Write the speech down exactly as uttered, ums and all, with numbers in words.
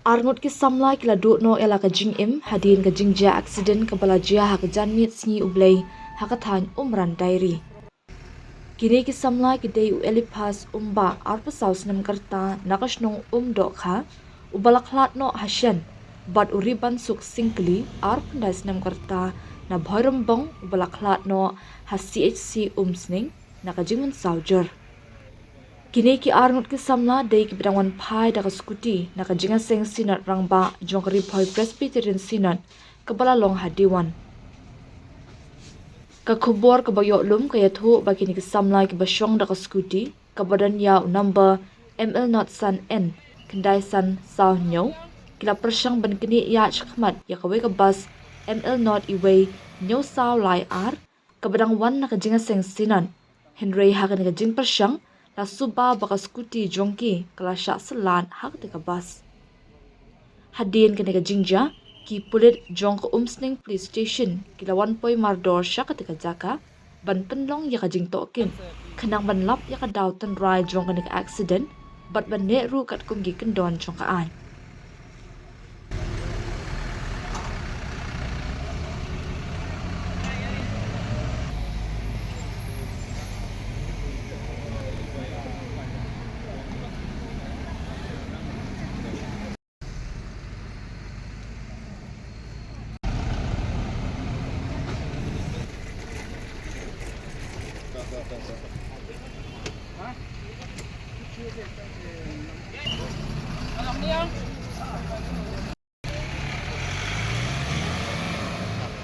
Arngut ki samla ki la duh noh ïa la ka jingim hadien ka jingjia accident kaba la jia ha ka janmiet Sngi U Blei ha ka thaiñ Umran Diary. Kine ki samla ki dei u Eliphas Umbah, arphew saw snem ka rta, na ka shnong Umdohkha, uba la khlad noh ha Shan, bad u Ribansuk Syngkli, arphew khyndai snem ka rta, na Bhoirymbong, uba la khlad noh ha C H C Umsning na ka jingmynsaw jur. Kine ki arngut ki samla dei kiba dang wan phai da ka skuti na ka jingïaseng Synod Rangbah jong ka Ri Bhoi Presbyterian Synod kaba la long ha Diwan. Ka khubor kaba ïoh lum ka ïathuh ba kine ki samla kiba shong da ka skuti kaba don ïa u number M L not san N khyndai san saw hynñiew ki la pyrshang ban knieh ïaid shakhmat ïa kawei ka bus M L not iwei hynñiew saw lai ar kaba dang wan na ka jingïaseng Synod. Hynrei ha kane ka jingpyrshang la suba ba ka skuti jong ki ka la shah syllat ha kata ka bus. Hadien kane ka jingjia, ki pulit jong ka Umsning Police Station ki la wan poi mardor sha kata ka jaka ban pynlong ïa ka jingtohkit khnang ban lap ïa ka daw tynrai jong kane ka accident bad ban neh ruh katkum ki kyndon jong ka aiñ.